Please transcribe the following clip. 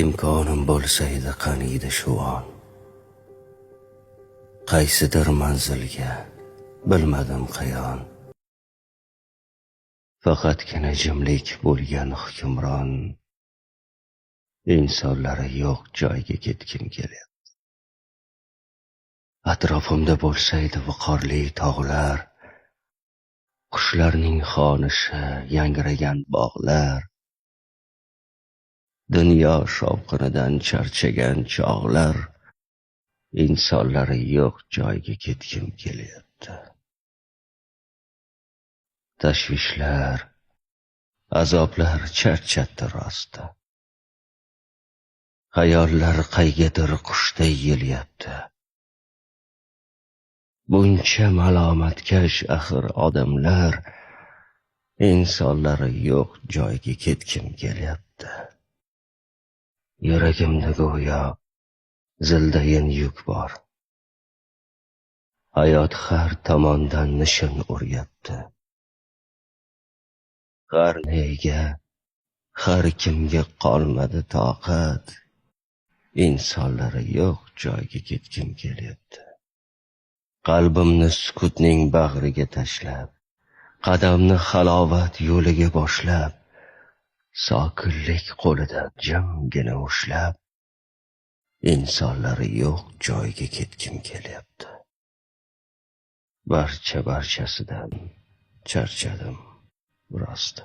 Imkonim bo'lsaydi qaniydi shu on. Qaysidir manzilga, bilmadim qayon. Faqatgina jimlik bo'lgan hukmron, insonlari yo'q joyga ketgim kelyapti. Atrofimda bo'lsaydi viqorli tog'lar, qushlarning xonishi, yangragan bog'lar, dunyo shovqinidan charchagan chog'lar, insonlari yo'q joyga ketgim kelyapti. Tashvishlar, azoblar charchatdi rosti. Xayollar qaygadir qushday yelyapti. Buncha malomatkash axir odamlar, insonlari yo'q joyga ketgim kelyapti. Yuragimda go'yo zildayin yuk bor. Hayot har tomondan nishon uryapti. Har nega, har kimga qolmadi toqat, insonlari yo'q joyga ketgim kelyapti. Qalbimni sukutning bag'riga tashlab, qadamni halovat yo'liga boshlab, sokinlik qo'lidan jimgina ushlab, insonlari yo'q joyga ketgim kelyapti. Barcha barchasidan charchadim rosti.